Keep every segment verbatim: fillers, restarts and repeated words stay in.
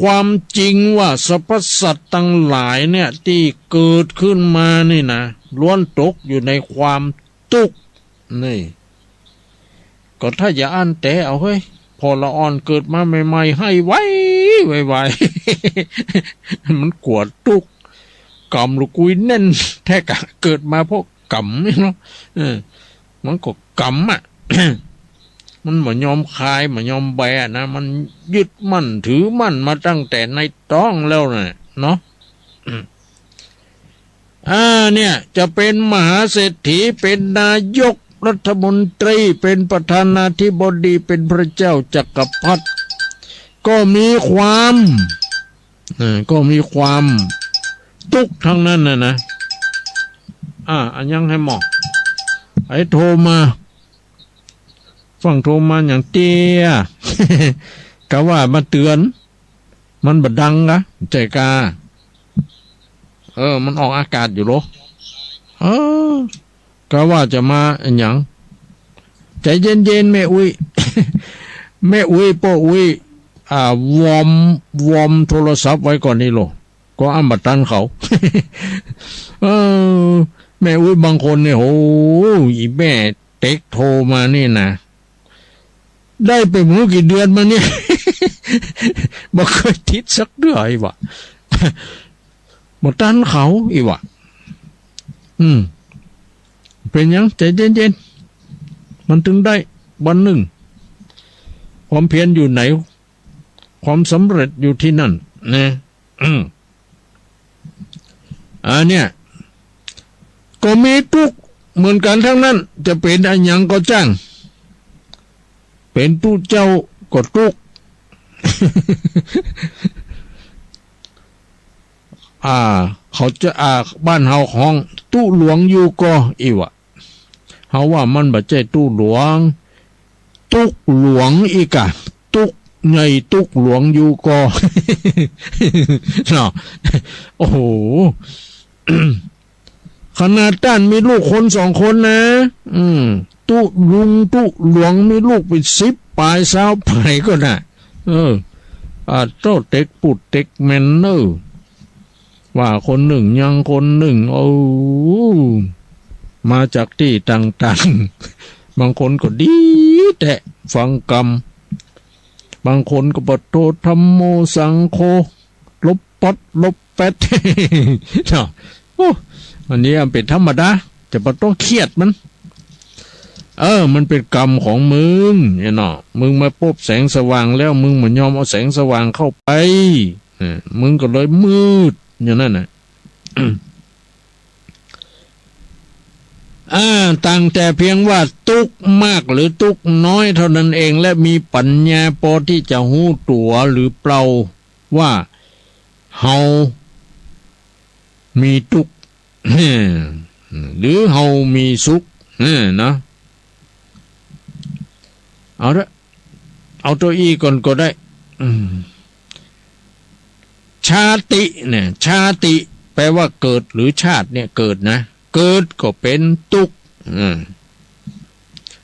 ความจริงว่าสรรพสัตว์ตังหลายเนี่ยตี้เกิดขึ้นมานี่นะ ล้วนตกอยู่ในความตุ๊กข์ นี่ ก็ถ้าอย่าอั้นแต๊เอาเฮ้ย ผ่อละอ่อนเกิดมาใหม่ๆ ไห้ไว ไวๆ มันกั๋วตุ๊กข์ ก๋ำลูกกุยแน่นแต๊กะ เกิดมาเพราะก๋ำนี่เนาะ เออ มันก็ก๋ำอะ มันบ่ยอมคลาย บ่ยอมแบอะนะ มันยึดมั่นถือมั่นมาตั้งแต่ในต๊องแล้วน่ะเนาะ อ่า เนี่ย จะเป๋นมหาเศรษฐี เป๋นนายกรัฐมนตรี เป๋นประธานาธิบดี เป๋นพระเจ้าจักรพรรดิ ก็มีความ เออ ก็มีความตุ๊กข์ตังนั้นน่ะนะ อ่า อะหยังแหมอ ใผโทรมา ฟั่งโทรมาหยังเตี้ย กะว่ามาเตื๋อน มันบ่ดังกา ใจ้กา เออ มันออกอากาศอยู่โหละ เออ กาว่าจะมาอะหยัง ใจ๋เย็นๆ แม่อุ๊ย แม่อุ๊ย ป้ออุ๊ย อ่า วอร์ม วอร์มโทรศัพท์ไว้ก่อนนี่โหละ ก็อำบ่ตันเขา เออ แม่อุ๊ยบางคนเนี่ย โห อีแม่เต็กโทรมานี่นะ ได้เป๋นบ่ฮู้กี่เดือนมาเนี่ย บ่เกยติดสักเตื้อ อี้หว่า บ่ตันเขา อี้หว่า อืม เป๋นหยัง ใจ๋เย็นๆ มันตึงได้วันนึ่ง ความเพียรอยู่ไหน ความสำเร็จอยู่ที่นั่นนะ อืม อันเนี่ย ก็มีตุ๊กข์เหมือนกั๋นตังนั้น จะเป๋นอะหยังก็จ้าง เป๋นตุ๊เจ้าก็ตุ๊กข์ อ่า เขาจะ อ่า บ้านเฮาฮ้องตุ๊หลวงอยู่ก่อ อี้หว่า เฮาว่ามันบ่ใจ้ตุ๊หลวง ตุ๊กข์หลวงอี้กา ตุ๊กข์ใหญ่ตุ๊กข์หลวงอยู่ก่อ เนาะ โอ้โห ขนาดต้านมีลูกคนสองคนนะ อืม ตุ๊ลุงตุ๊หลวงมีลูกเป๋นสิบป๋ายซาวป๋ายก่อน่ะ เออ อ่า โต้เต็กปูดเต็กแม่นเน่อ ว่าคนนึ่งยังคนนึ่ง โอ้ มาจากตี้ต่างๆ บางคนก็ดีแต๊ฟังกำ บางคนก็ปะโทธัมโมสังโฆ ลบป๊อดลบแป๊ด เนาะ โอ้ อันนี้มันเป๋นธรรมดา จะบ่ต้องเคียดมัน เออ มันเป๋นกรรมของมึงเนี่ยเนาะ มึงมาปบแสงสว่างแล้ว มึงบ่ยอมเอาแสงสว่างเข้าไป เออ มึงก็เลยมืดอยู่นั่นน่ะ อ่า ต่างแต่เพียงว่าตุ๊กข์มากหรือตุ๊กข์น้อยเท่านั้นเอง และมีปัญญาปอตี้จะฮู้ตั๋วหรือเปล่าว่าเฮามีตุ๊กข์ หรือเฮามีสุข เออ นะ เอาละ เอาตั๋วอี้ก่อนก็ได้ อืม ชาติเนี่ย ชาติ แปลว่าเกิดหรือชาติเนี่ย เกิดนะ เกิดก็เป๋นตุ๊กข์ อืม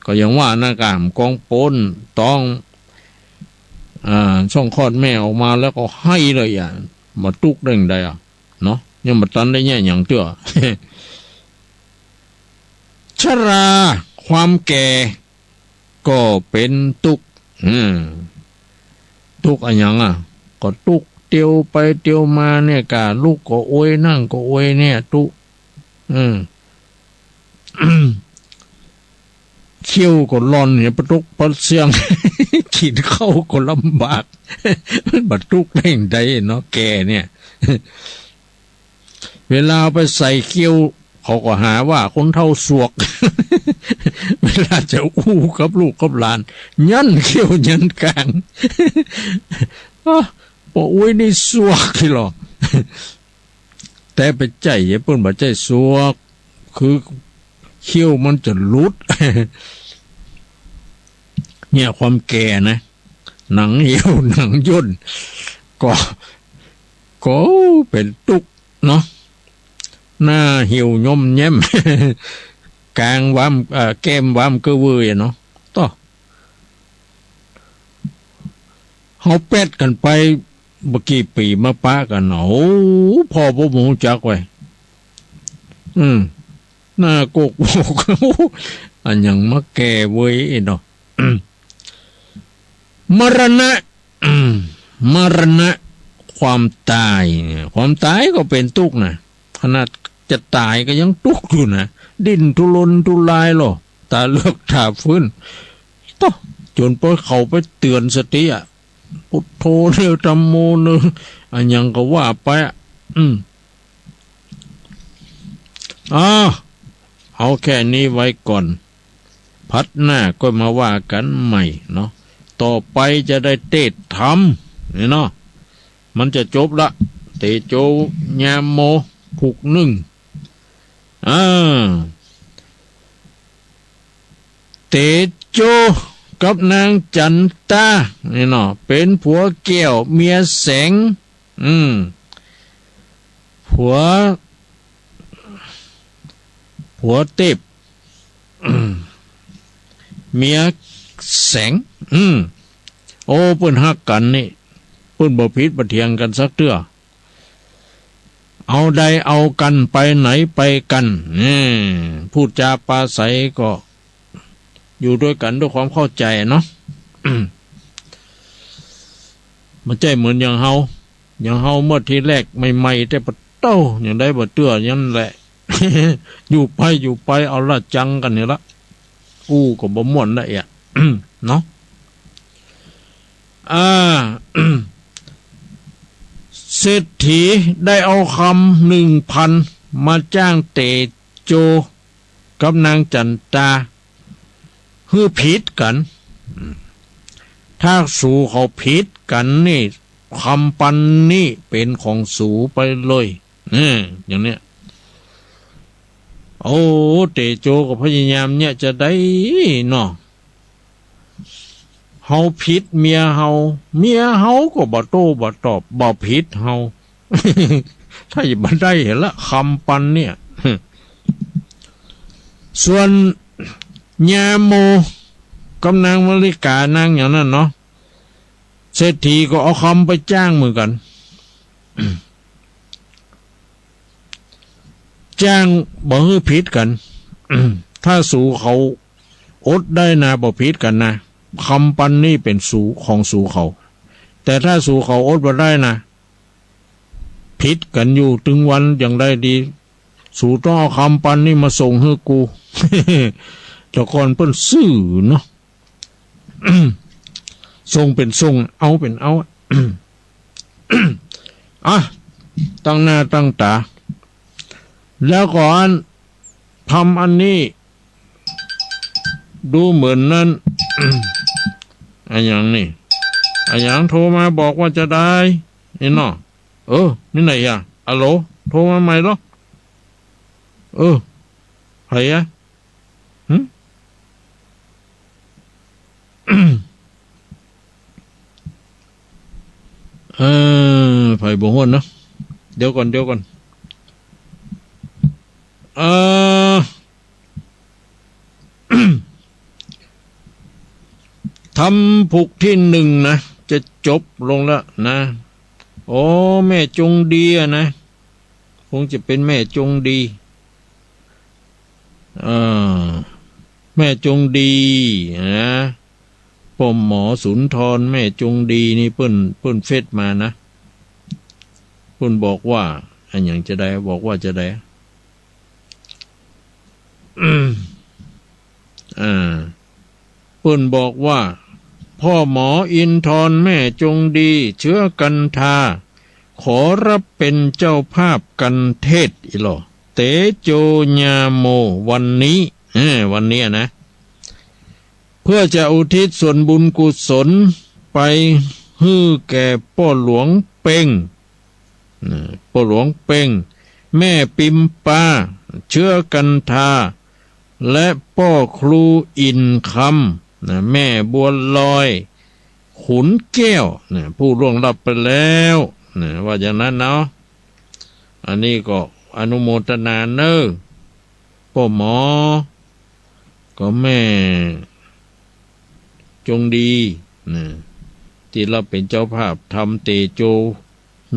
ก็อย่างว่านะ ก๋ามกองโปนต้อง อ่า ช่องคลอดแม่ออกมาแล้วก็ไห้เลยอะ บ่ตุ๊กข์ได้ไงอะ เนาะ ยังบ่ตันได้แยะหยังเตื้อ ชรา ความแก่ ก็เป๋นตุ๊กข์ อืม ตุ๊กข์อะหยังอะ ก็ตุ๊กข์เตียวไปเตียวมาเนี่ย ก้าลุกก็อวย นั่งก็อวยเนี่ย ตุ๊กข์ อืม เขี้ยวก็หล่นเนี่ย ปะตุ๊กปะเสี้ยง กิ๋นข้าวก็ลำบาก มันบ่ตุ๊กข์ได้ไงเนาะ แก่เนี่ย เวลาเอาไปใส่เขี้ยว เขาก็หาว่าคนเฒ่าสวก เวลาจะอู้กับลูกกับหลาน ยันเขี้ยวยันกราง อ๊ะ ป้ออุ๊ยนี่สวกตี้ลอ แต่บ่ใจ้ เปิ้นบ่ใจ้สวก คือเขี้ยวมันจะหลุด เนี่ยความแก่นะ หนังเหี่ยวหนังย่น ก็ ก็เป๋นตุ๊กข์เนาะ หน้าเหี่ยวย่อมแย้ม กรางวาม เอ่อ แก้มวามเก้อเว้ยอะเนาะ โต้ เฮาแป๊ดกั๋นไป บ่กี่ปี๋มาปะกั๋น โอ้ พ่อบ่ฮู้จักเว้ย อืม หน้าโกกโปก อันหยังมาแก่เว้ยเนาะ มรณะ อืม มรณะ ความต๋ายเนี่ย ความต๋ายก็เป๋นตุ๊กข์นะ ขนาดจะต๋ายก็ยังตุ๊กข์อยู่นะ ดิ้นทุรนทุรายลอ ต๋าเลือกต๋าฟื้น โต๊ะ จ๋นป้อเขาไปเตื๋อนสติอะ พุทโธเน่อ ธัมโมเน่อ อันหยังก็ว่าไปอะ อืม อ้าว เอาแค่นี้ไว้ก่อน พาร์ทหน้าก็มาว่ากั๋นใหม่เนาะ ต่อไปจะได้เตสน์ธรรมนี่เนาะ มันจะจบละ เตโจ ญาโม ผูกนึ่ง อ่า เตโจกับนางจั๋นตา นี่เนาะ เป๋นผัวแก้วเมียแสง อืม ผัว ผัวเตพ เมียแสง อืม โอ้ เปิ้นฮักกั๋นนี่ เปิ้นบ่ผิดบ่เถียงกั๋นสักเตื้อ เอาใดเอากั๋น ไปไหนไปกั๋น นี่ พูดจาปราศรัยก็ อยู่ตวยกั๋นตวยความเข้าใจ๋เนาะ บ่ใจ้เหมือนอย่างเฮา อย่างเฮาเมื่อทีแรกใหม่ๆ แต่ปะเต๊า อย่างใดบ่เตื้ออย่างนั้นแหละ อยู่ไปอยู่ไป เอาละจังกั๋นนี่ละ อู้ก็บ่ม่วนละเอียด เนาะ อ่า เศรษฐีได้เอาคำหนึ่งพันมาจ้างเตโจกับนางจั๋นตา หื้อผิดกั๋น ถ้าสูเขาผิดกั๋นนี่ คำปันนี้เป๋นของสูไปเลย เนี่ย อย่างเนี้ย โอ้ เตโจก็พยายามเนี่ยจะได้เนาะ เฮาผิดเมียเฮา เมียเฮาก็บ่โต้บ่ตอบ บ่ผิดเฮา ถ้าจะบ่ได้หั้นละ คำปันเนี่ย ส่วนญาโมกับนางมะลิกา นางอย่างนั้นเนาะ เศรษฐีก็เอาคำไปจ้างเหมือนกั๋น จ้างบ่หื้อผิดกั๋น ถ้าสูเขาอดได้นา บ่ผิดกั๋นนา คำปันนี้เป๋นสู ของสูเขา แต่ถ้าสูเขาอดบ่ได้นา ผิดกั๋นอยู่ตึงวันอย่างใดดี สูต้องเอาคำปันนี้มาส่งหื้อกู แต่ก่อนเปิ้นซื่อเนาะ ส่งเป๋นส่ง เอาเป๋นเอา อ่ะ ตั้งหน้าตั้งต๋า แล้วก็อัน ธรรมอันนี้ ดูเหมือนนั้น อะหยังนี่ อะหยังโทรมาบอกว่าจะได้ นี่เนาะ เออ นี่ไหนอะ อะโหล โทรมาใหม่เหรอ เออ ใผอะ หึ เออ ใผบ่ฮู้เนาะ เดี๋ยวก่อน เดี๋ยวก่อน เออ ธรรมผูกที่หนึ่งนะ จะจบลงแล้วนะ โอ้ แม่จงดีอะนะ คงจะเป๋นแม่จงดี เอ่อ แม่จงดีนะ ป้อหมอสุนทร แม่จงดีนี่เปิ้น เปิ้นเฟซมานะ เปิ้นบอกว่า อะหยังจะได้ บอกว่าจะได้ อ่า เปิ้นบอกว่า ป้อหมออินทร แม่จงดี เชื้อกันทา ขอรับเป๋นเจ้าภาพกัณฑ์เทศน์ อีหล่อ เตโจญาโม วันนี้ เออ วันนี้นะ เพื่อจะอุทิศส่วนบุญกุศลไปหื้อแก่ป้อหลวงเป้ง นะ ป้อหลวงเป้ง แม่ปิมปา เชื้อกันทา และป้อครูอินคำ นะ แม่บัวลอย ขุนแก้ว นะ ผู้ล่วงลับไปแล้ว นะ ว่าอย่างนั้นเนาะ อันนี้ก็อนุโมทนาเนอะ ป้อหมอ ก็แม่จงดี นะ ตี้เฮาเป๋นเจ้าภาพทำเตโจ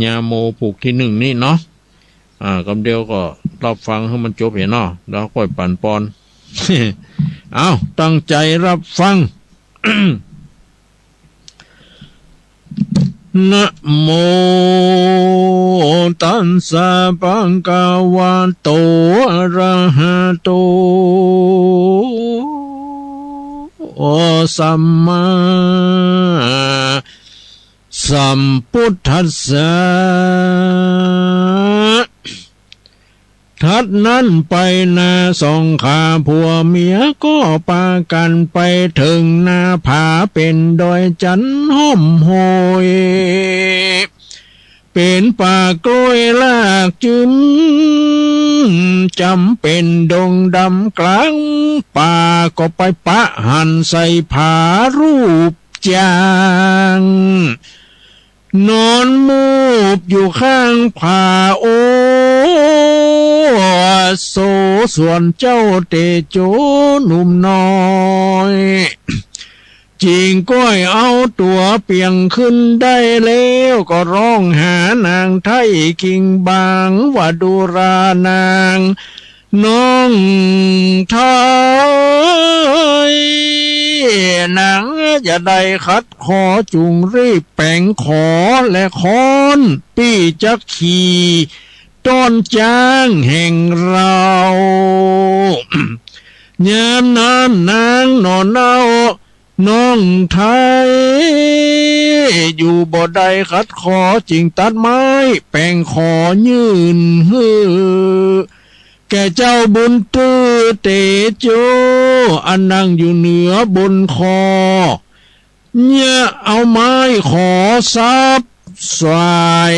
ญาโมผูกตี้นึ่งนี้เนาะ อ่า กำเดียวก็ฮับฟังหื้อมันจบเหียเนาะ แล้วค่อยปั๋นปอน เอ้า ตั้งใจ๋ฮับฟัง นะโมตัสสะ ภะคะวะโต อะระหะโต สัมมาสัมพุทธัสสะ ถัดนั้นไปนาสองข้าผัวเมียก็ปากั๋นไปเถิงหน้าผาเป๋นดอยจันทร์ฮ่อมโฮย เป๋นป่ากล้วยรากจึ้ม จ๋ำเป๋นดงดำก๋างป่า ก็ไปปะหั้นใส่ผารูป จ้าง นอนมูบอยู่ข้างผา โอ้ โส ส่วนเจ้าเตโจหนุ่มน้อย จิ่งก้อยเอาตั๋วเปียงขึ้นได้แล้ว ก็ฮ้องหานางไท้คิงบางว่า ดูรา นาง น้องไท้ นางจะใดขัดขอจุ่งรีบแป๋งขอ และค้อนปี้จักขี่ต้อนจ๊างแห่งเฮา ยามนั้นนางหน่อเนา น้องไท้ อยู่บ่ได้ขัดขอ จิ่งตัดไม้แป๋งขอยื่นหื้อ แก่เจ้าบุญตื้อเตโจ อันนั่งอยู่เหนือบนคอ เยียะเอาไม้ขอสับสาย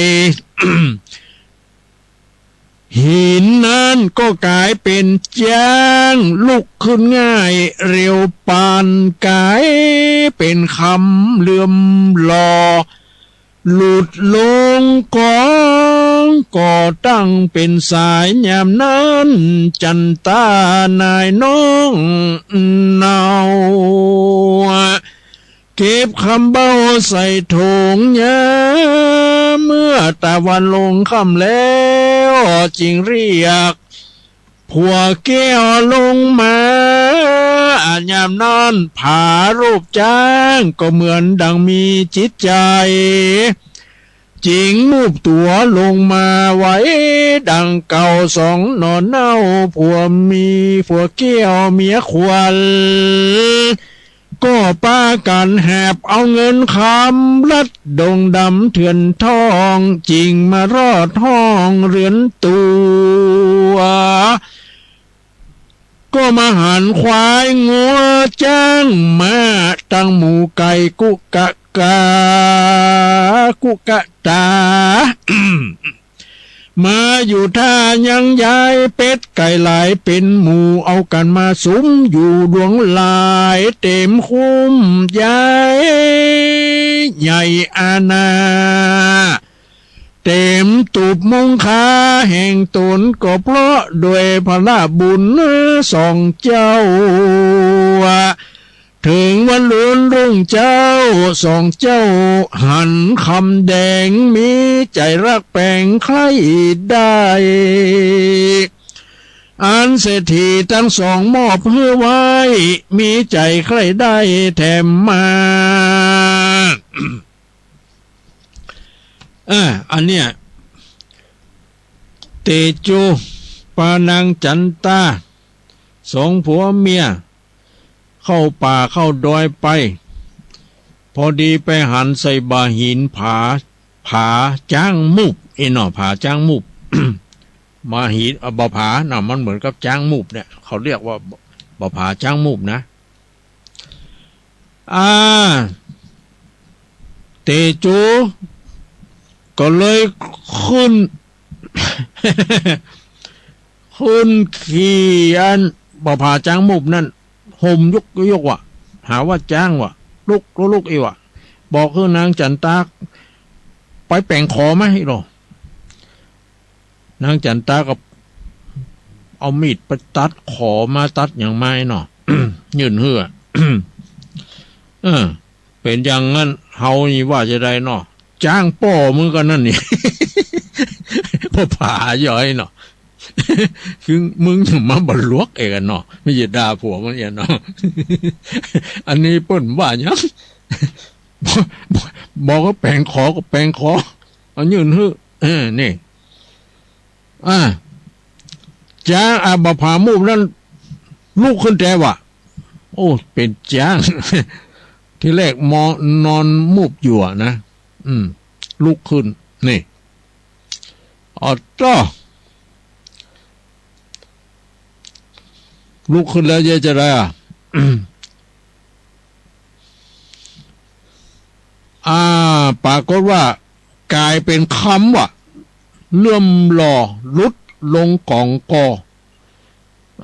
หินนั้นก็ก๋ายเป๋นจ๊างลุกขึ้นง่ายเร็วปาน ก๋ายเป๋นคำเหลื่อมหล่อ หลุดลงกอง ก็ตั้งเป๋นสาย ยามนั้นจั๋นตานายน้องเนา เก็บคำเบ้าใส่ถง ยามเมื่อตะวันลงค่ำแล้ว จิ่งเรียกผัวแก้วลงมา ยามนั้นผารูปจ๊าง ก็เหมือนดังมีจิตใจ๋ จิ่งมูบตั๋วลงมาไวดังเก่า สองหน่อเนา ผัวเมีย ผัวแก้วเมียขวัญ ก็ปากั๋นแหบเอาเงินคำลัดดงดำเถื่อนทอง จิ่งมารอดห้องเฮือนตั๋ว ก็มาหันควายงัวจ๊างม้า ตังหมู่ไก่กุกะกา กุกะตา มาอยู่ท่ายังยาย เป็ดไก่หลายเป๋นหมู่ เอากั๋นมาสุมอยู่หลวงหลาย เต๋มคุ้มยายใหญ่อาณา เต๋มตูบมุงคาแห่งต๋น ก็เพราะด้วยผละบุญสองเจ้า เถิงวันลุนรุ่งเจ๊า สองเจ้าหันคำแดง มีใจ๋ฮักแป๋งใคร่ได้ อันเศรษฐีตังสองมอบหื้อไว้ มีใจ๋ใคร่ได้แถมมา อ่า อันเนี้ย เตโจปานางจั๋นตา สองผัวเมีย เข้าป่าเข้าดอยไป พอดีไปหันใส่บ่าหินผา ผาจ๊างมูบ เอ้ยเนาะ ผาจ๊างมูบ บ่าหิน อ่ะ บ่าผาน่ะ มันเหมือนกับจ๊างมูบเนี่ย เขาเรียกว่าบ่าผาจ๊างมูบนะ อ่า เตโจก็เลยขึ้น ขึ้นขี่อันบ่าผาจ๊างมูบนั้น ห่มยกยกว่ะ หาว่าจ๊างว่ะ ลุกลุกลุกอีกว่ะ บอกหื้อนางจั๋นตา ไปแป๋งขอมาอีกหรอ นางจั๋นตาก็เอามีดไปตัดขอมา ตัดหยังมาเนาะ ยื่นหื้อ เออ ป๋นอย่างนั้น เฮานี่ว่าจะใดเนาะ จ๊างป้อมึงก็นั่นนี่ ป้อผาย่อยเนาะ คือมึงจะมาบ่หลวกเองอะเนาะ ไม่ใจ้ด่าผัวมันเองเนาะ อันนี้เปิ้นว่าหยัง บอกว่าแป๋งขอก็แป๋งขอ เอายื่นหื้อ เออ นี่ อ่า จ๊าง อ่า บ่าวผามูบนั้น ลุกขึ้นแต๊ว่ะ โอ้ เป๋นจ๊าง ทีแรกมอ นอนมูบอยู่อะนะ อืม ลุกขึ้น นี่ อ๋อ ต้อ ลุกขึ้นแล้วเยียะจะใดอะ อ่า ปรากฏว่าก๋ายเป๋นคำว่ะ เลื่อมหล่อหลุดลงก๋องก่อ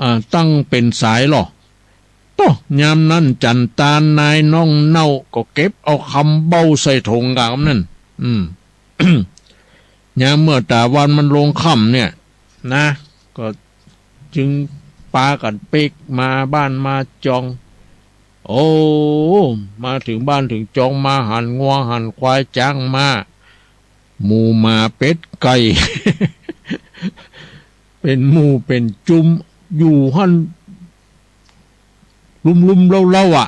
อ่า ตั้งเป๋นสายหล่อ โต้ ยามนั้นจั๋นตานายน้องเน่าก็เก็บเอาคำเบ้าใส่ถงก๋ามนั้น อืม ยามเมื่อต๋าวันมันลงค่ำเนี่ยนะ ก็จึงปากั๋นปิ๊กมาบ้านมาจอง โอ้ มาเถิงบ้านเถิงจอง มาหันงัวหันควายจ๊างม้า หมูหมาเป็ดไก่ เป๋นหมู่เป๋นจุม อยู่หั้น ลุ่มๆ เล้าๆ อะ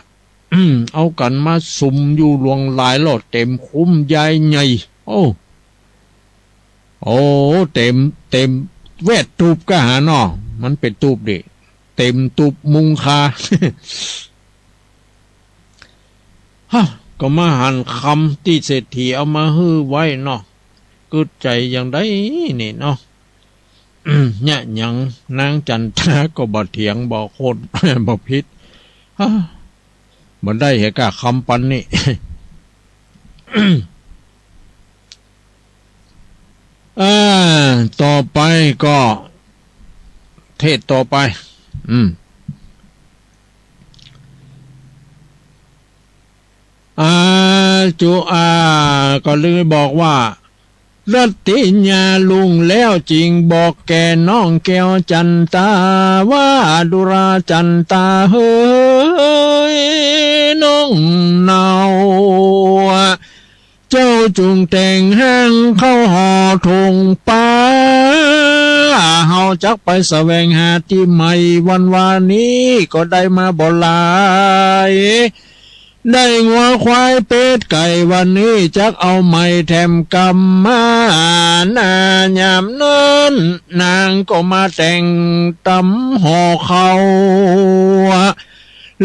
อืม เอากั๋นมาสุมอยู่หลวงหลายหล่อ เต๋มคุ้มยายใหญ่ โอ้ โอ้ เต๋ม เต๋มแวดตูบก้าหาเนาะ มันเป๋นตูบดิ เต๋มตูบมุงคา ฮะ ก็มาหันคำตี้เศรษฐีเอามาหื้อไว้เนาะ กึ๊ดใจ๋อย่างใดนี่เนาะ เนี่ยหยังนางจั๋นตาก็บ่เถียง บ่โค่น บ่ผิด ฮะ บ่ได้เหตุก้าคำปันนี่ อ่า ต่อไปก็เทศน์ต่อไป อืม อ่า จุ อ่า ก็เลยบอกว่า รัตติญาลุงแล้วจึงบอกแก่น้องแก้วจั๋นตาว่า ดูราจั๋นตาเหย น้องเน่า เจ้าจุ่งแต่งฮ้างเข้าห่อถุงปา เฮาจักไปแสวงหาตี้ใหม่ วันวานี้ก็ได้มาบ่หลาย ได้งัวควายเป็ดไก่ วันนี้จักเอาใหม่แถมกำมา นายามนั้นนางก็มาแต่งต๋ำห่อข้าว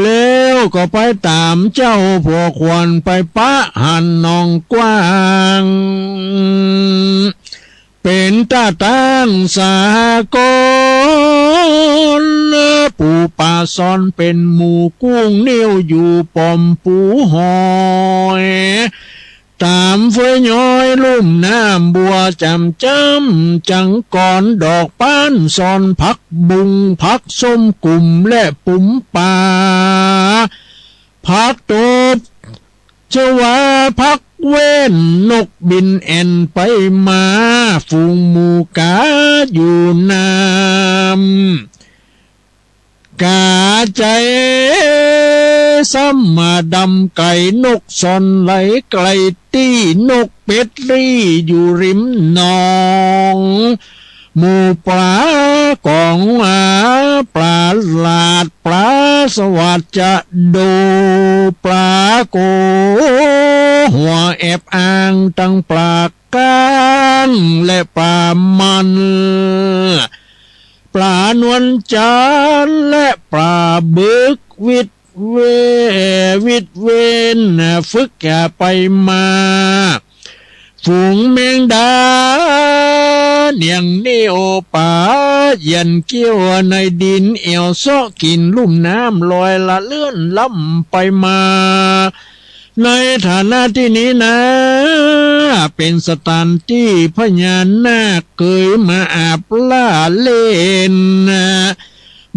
แล้วก็ไปต๋ามเจ้าผัวขวัญไปปะหั้นหนองกว้าง เป๋นต้าตั้งสากล ปู๋ป๋าซ้อนเป๋นหมู่กุ้งนิ่วอยู่ป๋อมปู๋หอย ต๋ามเฟื่อยย้อยลุ่มน้ำบัวจำจ้ำ จังกอนดอกป๊านซ้อนผักบุ้งผักส้มกุ๋มและปุ๋มป๋า ผักตบ ชวาผักเว้น นกบินแอ่นไปมา ฝูงหมูก๋าอยู่น้ำ ก๋าใจ๋ซ้ำมาดำไก่ นกซอนไหลไกลตี้ นกเป็ดรี่อยู่ริมหนอง หมู่ป๋าก๋องอา ป๋าหลาด ป๋าสวัสดิ์จะโด ป๋าโกหัวแอบอ้าง ตึงป๋าก้างและป๋ามัน ป๋านวลจันทร์และป๋าบึก วิดเว วิดเว้น ฝึกอย่าไปมา ฝูงแมงดา เหนี่ยงเหนี่ยวป๋า เหยียนเกี้ยวในดิน แอ่วเซาะกิ๋นลุ่มน้ำ ลอยละเลื่อนล้ำไปมา ในฐานะตี้นี้นา เป๋นสถานตี้พญานาคเกยมาอาบล่าเล่น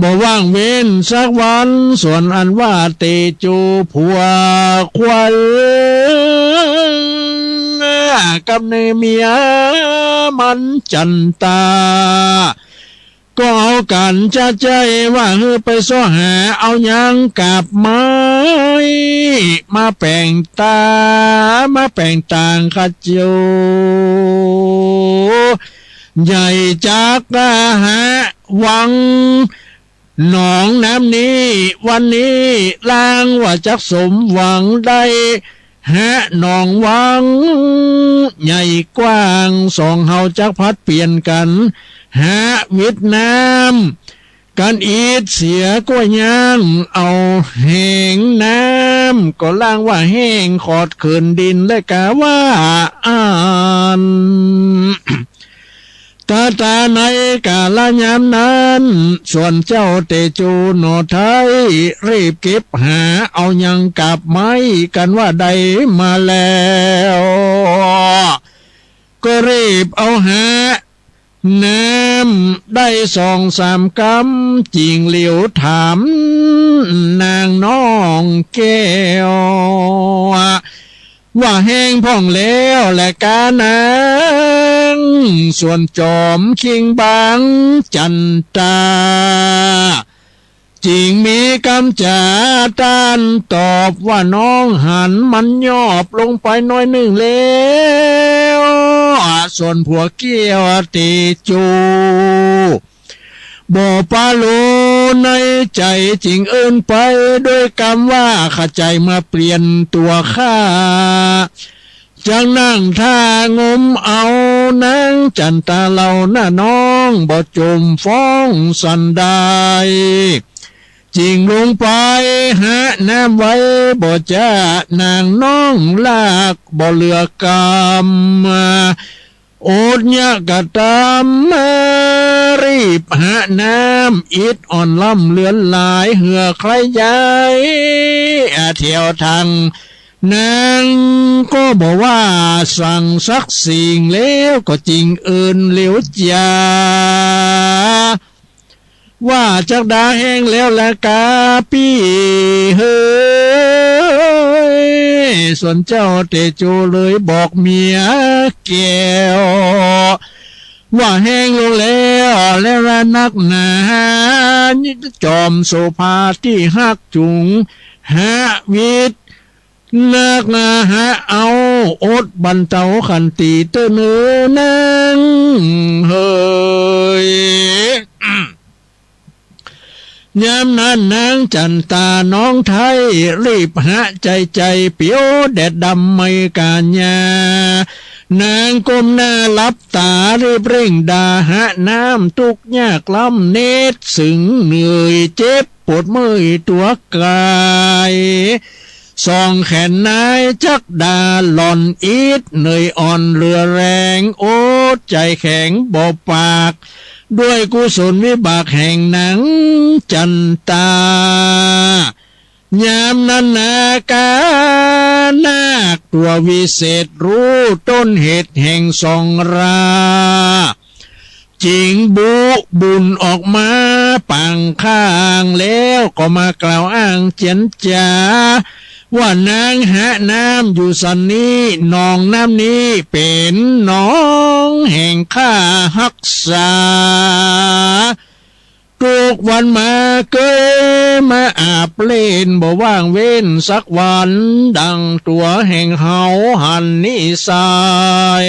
บ่ว่างเว้นสักวัน ส่วนอันว่าเตโจผัวขวัญ กับในเมียมันจั๋นตา ก็เอากั๋นจะใจ้ว่าหื้อไปเซาะหาเอายังกาบไม้ มาแป๋งต๋า มาแป๋งต๋างข้าเจ้า ใหญ่จักหาวัง หนองน้ำนี้ วันนี้ลางว่าจักสมหวังได้ หาหนองวังใหญ่กว้าง สองเฮาจักผลัดเปลี่ยนกั๋น หาวิทย์น้ำกั๋นอีกเสีย กว่ายังเอาแหงน้ำ ก็ลางว่าแห้งขอดเขินดิน และกาว่าอั้น ตาต๋าในกาละยามนั้น ส่วนเจ้าเตโจหน่อไท้ รีบเก็บหาเอายังกาบไม้กั๋นว่าได้มาแล้ว ก็รีบเอาหาน้ำได้สองสามกำ จึงเหลียวถามนางน้องแก้ว ว่าแห้งพ่องแล้วแลกานาง ส่วนจอมคิงบางจั๋นตา จึงมีกำจ๋าต้านตอบว่า น้องหันมันยอบลงไปหน้อยนึ่งแล้ว ส่วนผัวเกี้ยวเตโจ บ่ปาโลในใจ๋ จึงเอิ้นไปด้วยกำว่า ข้าใจ๋มาเปลี่ยนตั๋วข้า จักนั่งท่างมเอานางจั๋นตาเล่านาน้อง บ่จมฟ้องสันใด จึงลงไปหาน้ำไว้ บ่จ้านางน้องลากบ่เหลือกำ อดยากกระตำ รีบหาน้ำอิดอ่อนล้ำเหลือหลาย เหื่อใคร่ใย อาเถียวทาง นางก็บ่ว่าสังสักสิ่ง แล้วก็จึงเอิ้นเหลียวจ๋า ว่าจักดาแห้งแล้วแลกาปี้เฮย ส่วนเจ้าเตโจเลยบอกเมียแก้ว ว่าแห้งลงแล้ว แล้วละนักหนา จอมโสภาตี้ฮักจุ๋ง หาวิทย์ นักหนาหาเอา อดบรรเตาขันติเต๊อะเน่อนางเฮย ยามนั้นนางจั๋นตาน้องไท้ รีบหาใจ๋ใจ๋ เปียวแดดดำไหม้ก๋าญา นางก้มหน้าหลับต๋า รีบเร่งดาหาน้ำ ตุ๊กข์ยากล้ำเน็ดเซ็งเหนื่อยเจ็บ ปวดเมื่อยตั๋วก๋าย สองแขนนายจักดาหล่อนอิด เหนื่อยอ่อนเหลือแฮง อดใจ๋แข็งบ่ปาก ด้วยกุศลวิบากแห่งนางจั๋นตา ยามนั้นนาคานาคตั๋ววิเศษ ฮู้ต้นเหตุแห่งสองรา จึงบุบุญออกมาปางข้าง แล้วก็มากล่าวอ้างเจียรจ๋า ว่านางหาน้ำอยู่สันนี้ หนองน้ำนี้เป๋นหนองแห่งข้าฮักษา ตุ๊กวันมาเกยมาอาบเล่น บ่ว่างเว้นสักวัน ดังตั๋วแห่งเฮาหันนิสัย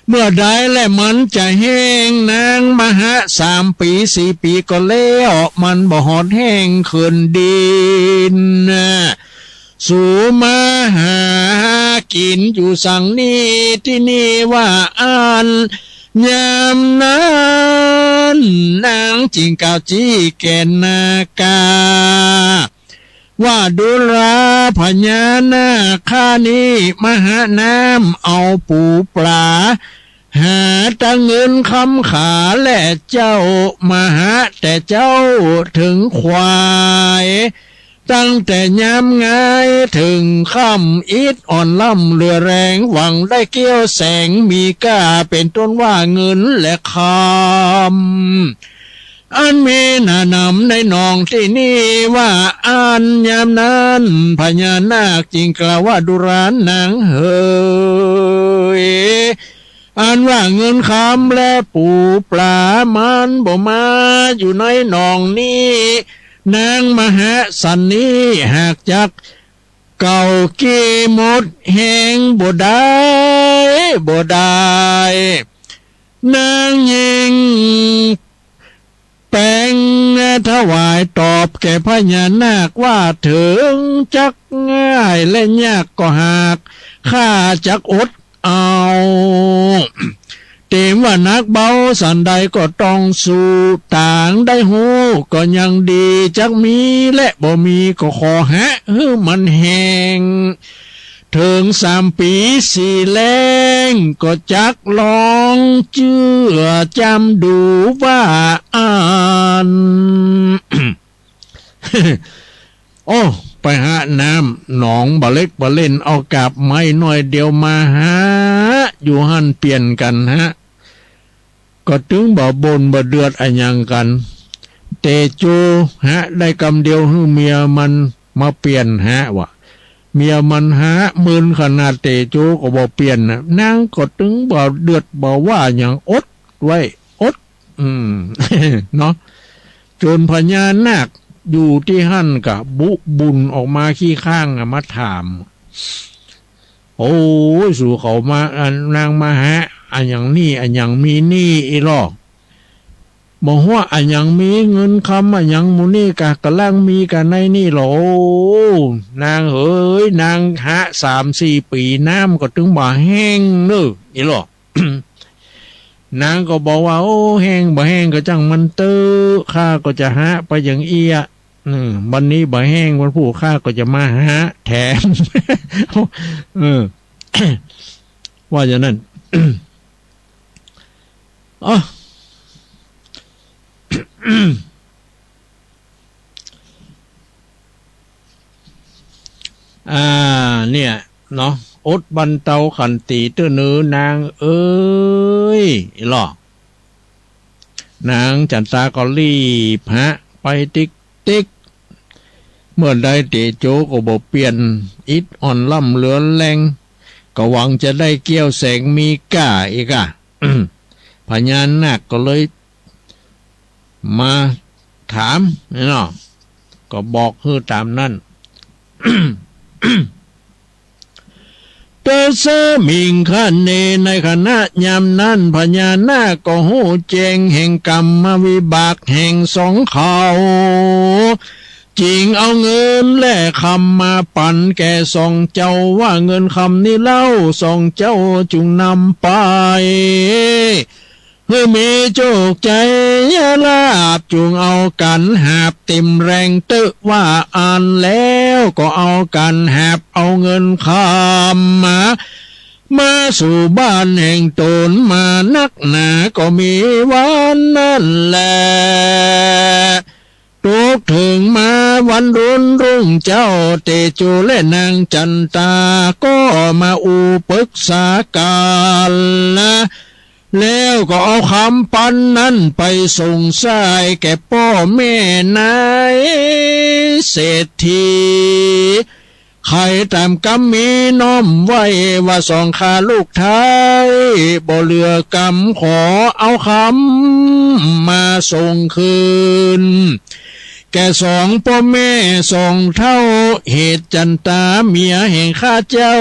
เมื่อใดแลมันจะแห้ง นางมาหาสามปี๋สี่ปี๋ก็แล้ว มันบ่หอดแห้งเขินดิน สูมาหากิ๋นอยู่สังนี้ตี้นี่ว่าอั้น ยามนั้นนางจึงกล่าวจี้แก่นาคา ว่าดูราพญานาค ข้านี้มาหาน้ำเอาปู๋ป๋า หาตังเงินคำขาแลเจ้า มาหาแต่เจ๊าเถิงควาย ตั้งแต่ยามงายเถิงค่ำ อิดอ่อนล้ำเหลือแฮง หวังได้เกี้ยวแสงมีก้า เป๋นต้นว่าเงินและคำ อันมีหนาหนำในหนองตี้นี่ว่าอั้น ยามนั้นพญานาคจึงกล่าวว่าดูรานางเหย อันว่าเงินคำและปู๋ป๋ามันบ่มาอยู่ในหนองนี้ นางมหาสันนี้หากจัก เก่าเก้หมดแฮงบ่ดาย บ่ดาย นางญิงแปงถวายตอบแก่พญานาคว่า เถิงจักง่ายและยากก็หาก ข้าจักอด เอา เต๋มว่าหนักเบาสันใดก็ต้องสู้ ตางได้ฮู้ก็ยังดี จักมีและบ่มีก็ขอหาหื้อมันแฮง เถิงสามปี๋สี่แล้ง ก็จักลองเจื้อจำดูว่าอั้น โอ้ ไปหาน้ำหนองบ่าเล็กบ่าเล่น เอากาบไม้หน้อยเดียวมาหาอยู่หั้นเปลี่ยนกั๋นหา ก็ตึงบ่บ่นบ่เดือดอะหยังกั๋น เตโจหาได้กำเดียวหื้อเมียมันมาเปลี่ยนหาว่ะ เมียมันหามึนขนาด เตโจก็บ่เปลี่ยนน่ะ นางก็ตึงบ่เดือดบ่ว่าหยัง อดไว้ อด อืม เนาะ จ๋นพญานาคอยู่ตี้หั้นก็บุบุ่นออกมาขี้ข้างอะ มาถาม โอ้ย สูเขามา อัน นางมาหาอะหยังนี่ อะหยังมีนี่อี้ลอ บ่ฮู้อะหยังมีเงินคำอะหยังหมู่นี่กา ก่ำลังมีกาในนี่ลอ โอ้ นางเหย นางหาสามสี่ปี๋ น้ำก็ตึงบ่แห้งเน่อ อี้ลอ นางก็บอกว่า โอ้ แห้งบ่แห้งก็จ้างมันเต๊อะ ข้าก็จะหาไปอย่างอี้อะ อืม วันนี้บ่แห้ง วันพูดข้าก็จะมาหาแถม เออ ว่าอย่างนั้น อ๋อ อ่า เนี่ย เนาะ อดบรรเตาขันตีเต๊อะเน่อนางเอ๋ย อี้ลอ นางจั๋นตาก็รีบหาไปติ๊กติ๊ก เมื่อใดเตโจก็บ่เปลี่ยน อิดอ่อนล้ำเหลือแฮง ก็หวังจะได้เกี้ยวแสงมีก้าอีกอะ พญานาคก็เลยมาถามเนาะ ก็บอกหื้อต๋ามนั้น เต๊อะเซ้อหมิ่งคะเน ในขณะยามนั้น พญานาคก็ฮู้แจ้งแห่งกรรมวิบากแห่งสองเขา จึงเอาเงินและคำมาปั๋นแก่สองเจ้า ว่าเงินคำนี้เล่า สองเจ้าจุ่งนำไป หื้อมีโจคชัยลาภ จุ่งเอากั๋นหาบเต๋มแฮงเต๊อะว่าอั้น แล้วก็เอากั๋นหาบเอาเงินคำมา มาสู่บ้านแห่งต๋นมานักหนา ก็มีวันนั้นแล ตกเถิงมาวันรุ่นรุ่งเจ๊า เตโจและนางจั๋นตา ก็มาอู้ปึกษากั๋น แล้วก็เอาคำปั๋นนั้นไปส่งส่ายแก่ป้อแม่นายเศรษฐี ใค่ต๋ามกำมีน้อมไว้ว่า สองข้าลูกไท้บ่เหลือกำ ขอเอาคำมาส่งคืน แก่สองป้อแม่สองเฒ่า เหตุจั๋นตาเมียแห่งข้าเจ้า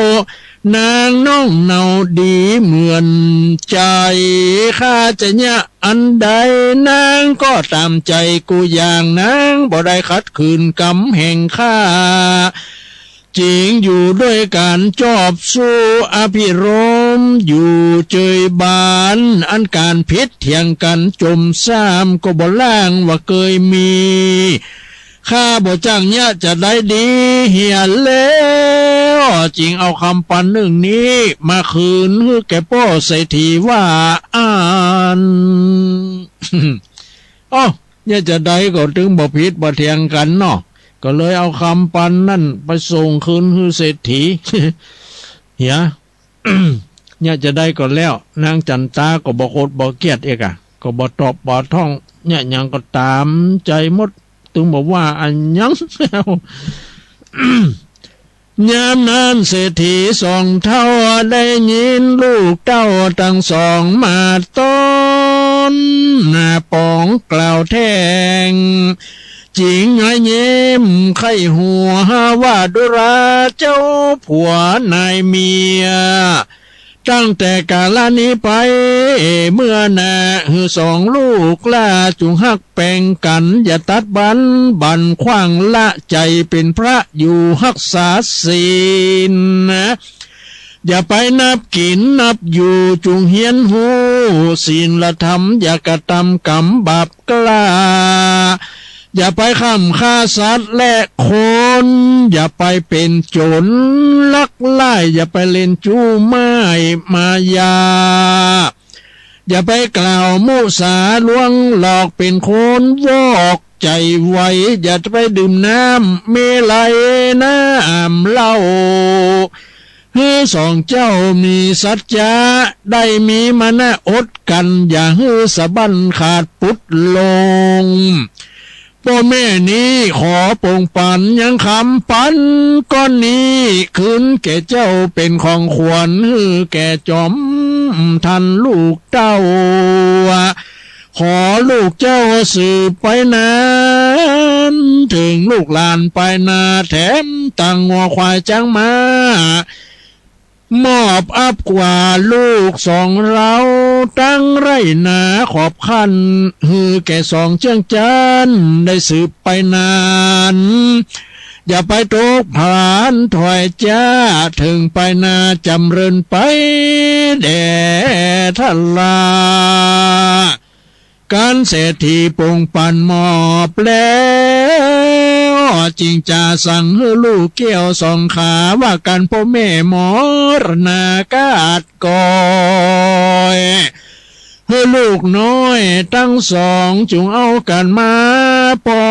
นางน้องเนาดีเหมือนใจ๋ ข้าจะเยียะอันใดนางก็ต๋ามใจ๋กู้อย่าง นางบ่ได้ขัดขืนกำแห่งข้า จึงอยู่ด้วยก๋านจอบสู้อภิรมย์ อยู่เจยบาน อันก๋านผิดเถียงกั๋นจมซ้ำก็บ่ล่างว่าเกยมี ข้าบ่จักเยียะจะใดดีเหียแล้ว จึงเอาคำปั๋นนึ่งนี้มาคืนหื้อแก่ป้อเศรษฐีว่าอั้น อ้อ เยียะจะใดก็ตึงบ่ผิดบ่เถียงกั๋นเนาะ ก็เลยเอาคำปั๋นนั้นไปส่งคืนหื้อเศรษฐี เหีย เยียะจะใดก็แล้ว นางจั๋นตาก็บ่โขดบ่เคียดอีกอะ ก็บ่ตอบบ่ถ่อง เยียะหยังก็ต๋ามใจ๋หมด ตึงบ่ว่าอะหยังแล้ว ยามนั้นเศรษฐีสองเฒ่าได้ยินลูกเต้าตังสองมาต้อนหน้าป๋องกล่าวแท้ง จิ๋งย้อยเย้มใค่หัว ว่าดูราเจ้าผัวนายเมีย ตั้งแต่กาละนี้ไป เมื่อหน้าหื้อสองลูกหล้าจุ่งฮักแป๋งกั๋น อย่าตัดบั้นบั่นขว้าง ละใจ๋เป๋นพระอยู่ฮักษาศีล อย่าไปนับกิ๋นนับอยู่ จุ่งเฮียนฮู้ศีลธรรม อย่ากระตำกรรมบาปกล้า อย่าไปฆ่ำฆ่าสัตว์และคน อย่าไปเป๋นโจ๋รลักไล้ อย่าไปเล่นจู้ม่ายมายา อย่าไปกล่าวมุสาลวงหลอก เป๋นคนวอกใจ๋ไว อย่าไปดื่มน้ำเมรัยน้ำเหล้า หื้อสองเจ้ามีสัจจะ ได้มีมานะอดกั๋น อย่าหื้อสะบั้นขาดปุดลง ป้อแม่นี้ขอป่งปั๋นยังคำปันก้อนนี้ คืนแก่เจ้าเป๋นของขวัญ หื้อแก่จอมท่านลูกเต้า ขอลูกเจ้าสืบไปนาน เถิงลูกหลานปายหน้า แถมตังงัวควายจ๊างม้า มอบอับกว่าลูกสองเฮา ตังไร่นาขอบคัน หื้อแก่สองเจื้องจั๊น ได้สืบไปนาน อย่าไปตกผลาญถ้อยจ๊า เถิงปายหน้าจ๋ำเริญไปแด่ทะลา ก๋านเศรษฐีป่งปั๋นมอบแล้ว จึงจะสั่งหื้อลูกแก้วสองขา ว่าก๋านป้อแม่มรณาคาดก่อย หื้อลูกน้อยตังสองจุ่งเอากั๋นมาปอ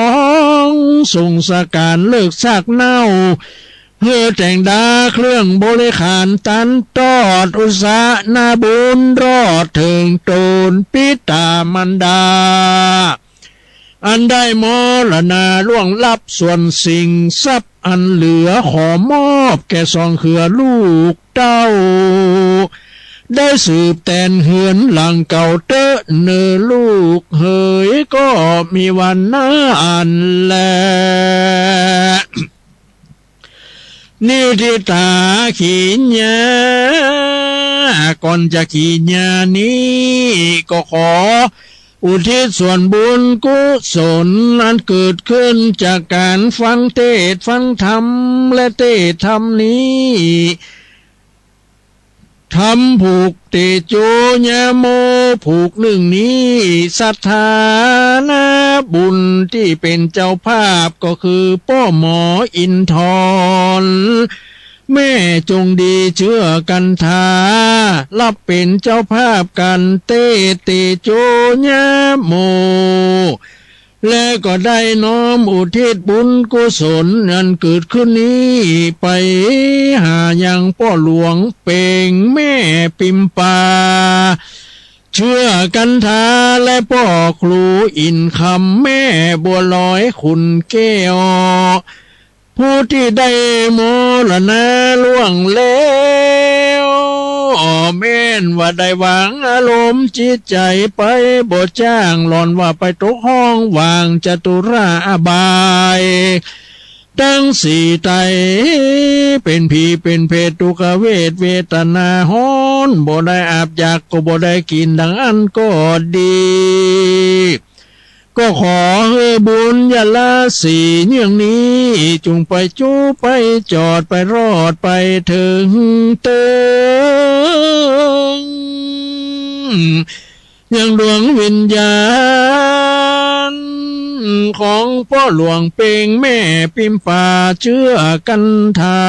ง ส่งสการเลิกซากเหน้า หื้อแต่งดาเครื่องบริขารตันตอด อุสานาบุญรอดเถิงต๋นปิตามารดา อันได้มรณาล่วงลับ ส่วนสิ่งทรัพย์อันเหลือขอมอบแก่สองเครือลูกเต้า ได้สืบแตนเฮือนหลังเก่าเต๊อะเน่อลูกเหย ก็มีวันนั้นแล นิวทิตาขีญา ก่อนจะขีญานี้ ก็ขออุทิศส่วนบุญกุศล อันเกิดขึ้นจากก๋านฟังเตสน์ฟังธรรม และเตสน์ธรรมนี้ ธรรมผูกเตโจญาโม ผูกนึ่งนี้ ศรัทธานาบุญตี้เป๋นเจ้าภาพ ก็คือป้อหมออินทร แม่จงดีเจื้อกันทา ฮับเป๋นเจ้าภาพก๋านเตสน์เตโจญาโม และก็ได้น้อมอุทิศบุญกุศลอันเกิดขึ้นนี้ ไปหายังป้อหลวงเปงแม่ปิมปา เจื้อกันทา และป้อครูอินคำ แม่บัวลอยขุนแก้ว ผู้ตี้ได้มรณาล่วงแล้ว แม่นว่าได้วางอารมณ์จิตใจ๋ไป บ่จ้างหล่อนว่าไปตกห้องว่างจตุราอบาย ตังสี่ไต เป๋นผีเป๋นเปรต ทุกขเวทเวทนาฮ้อน บ่ได้อาบอยากก็บ่ได้กิ๋นดังอั้นก็ดี ก็ขอหื้อบุญญาราศีเยื่องนี้ จุ่งไปจู๊ไปจอดไปรอดไปเถิงเติง ยังดวงวิญญาณของป้อหลวงเปงแม่ปิมปาเจื้อกันทา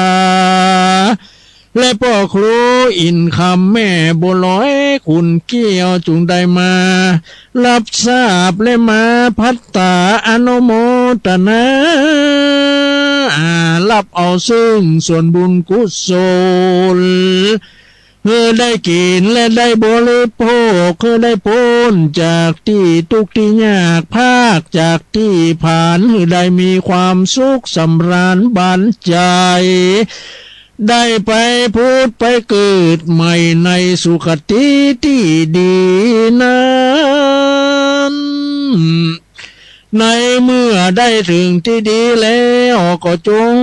และป้อครูอินคำแม่บัวลอยขุนแก้วจุ่งได้มาฮับทราบและมาภัตตาอนุโมตนา ฮับเอาซึ่งส่วนบุญกุศล หื้อได้กิ๋นและได้บริโภค หื้อได้ป๊นจากตี้ตุ๊กข์ตี้ยาก พากจากตี้ผาน หื้อได้มีความสุขสำราญบานใจ๋ ได้ไปผุดไปเกิดใหม่ในสุคติตี้ดีนั้น ในเมื่อได้เถิงตี้ดีแล้ว ก็จง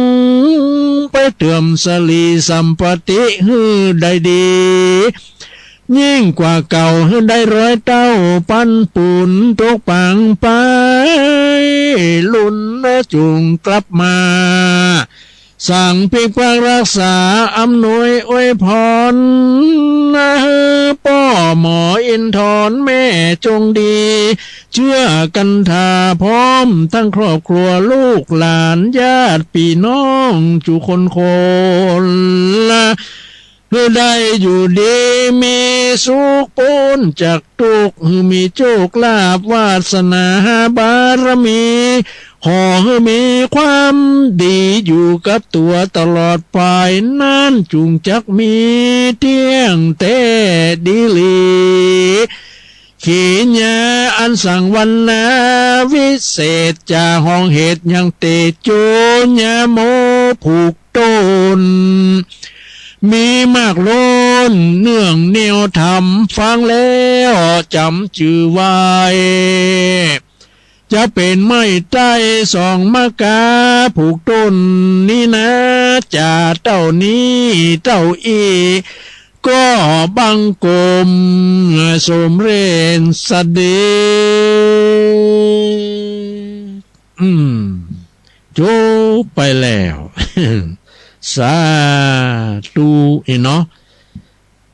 ไปเติมสิริสัมปัตติหื้อได้ดี ยิ่งกว่าเก่าหื้อได้ร้อยเต้าปันปุญ ตกปางไปลุ่นจุ่งกลับมา สั่งปิกปักรักษาอำนวยอวยพร หื้อป้อหมออินทร์แม่จงดี เจื้อกันทาพร้อมทั้งครอบครัวลูกหลานญาติปี้น้องจุคนคน หื้อได้อยู่ดีมีสุขป๊นจากตุ๊กข์ หื้อมีโชคลาภวาสนาบารมี ขอหื้อมีความดีอยู่กับตั๋วตลอดไป นั้นจุ่งจักมีเตี้ยงแต๊ดีหลี ขีญาอันสังวรรณาวิเศษ จาฮ้องเหตุยังเตโจญาโมผูกต้น มีมากล้นเนื่องแนวธรรม ฟังแล้วจ๋ำจื้อไว้ จะเป๋นไม้ใต้สองมะกา ผูกต้นนี้นา จ่าเต้านี้เต้าอี้ ก็บังคมสมเร็จเสด็จ อืม จบไปแล้ว สาธุ อีเนาะ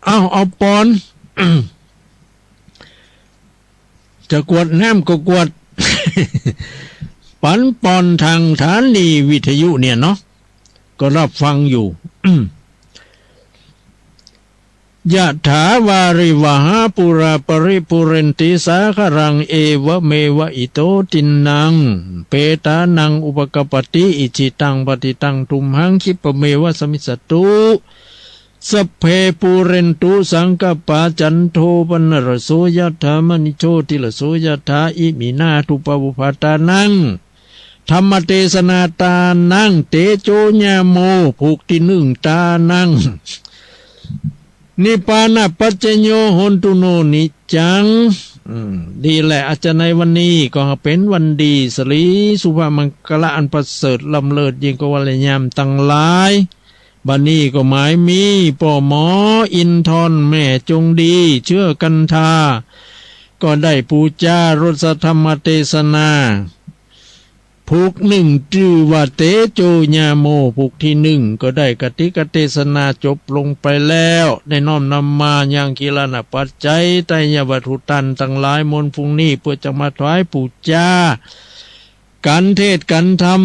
เอา เอาปอน จะกวดน้ำก็กวด ปันปอนทางสถานีวิทยุเนี่ยเนาะ ก็ฮับฟังอยู่ ยะถาวาริวหาปูราปริปูเรนติสาคารัง เอวะเมวะอิโตตินนัง เปตานังอุปกัปปติ อิจฉิตังปัตถิตังตุมหัง คิปะเมวะสะมิชฌะตุ สัพเพปูเรนตุสังกัปปา จันโทปนรสโส ยะถามะณิโชติรสโส ยะถา อิมินา ทุปปะปุปปะตานัง ธัมมะเตสนาตานัง เตโจญาโม ผูกตี้นึ่งตานัง นิพพานะปัจจโย โหนตุโน นิจจัง อืม ดีแหละ อาจจะในวันนี้ก็เป๋นวันดี สิริสุภมังคละอันประเสริฐล้ำเลิศยิ่งกว่าวันและยามตังหลาย บัดนี้ก็หมายมีป้อหมออินทร์แม่จงดี เจื้อกันทา ก็ได้ปู๋จารสธัมมเตสนา ผูกนึ่งจื้อว่าเตโจญาโม ผูกตี้นึ่ง ก็ได้กติกเตสนาจบลงไปแล้ว ได้น้อมนำมายังกีฬานะปัจจัย ไตรยวัตถุตันตังหลายมวลฝูงนี้ เปื้อจะมาถวายปู๋จา กั๋นเทศน์กั๋นธรรม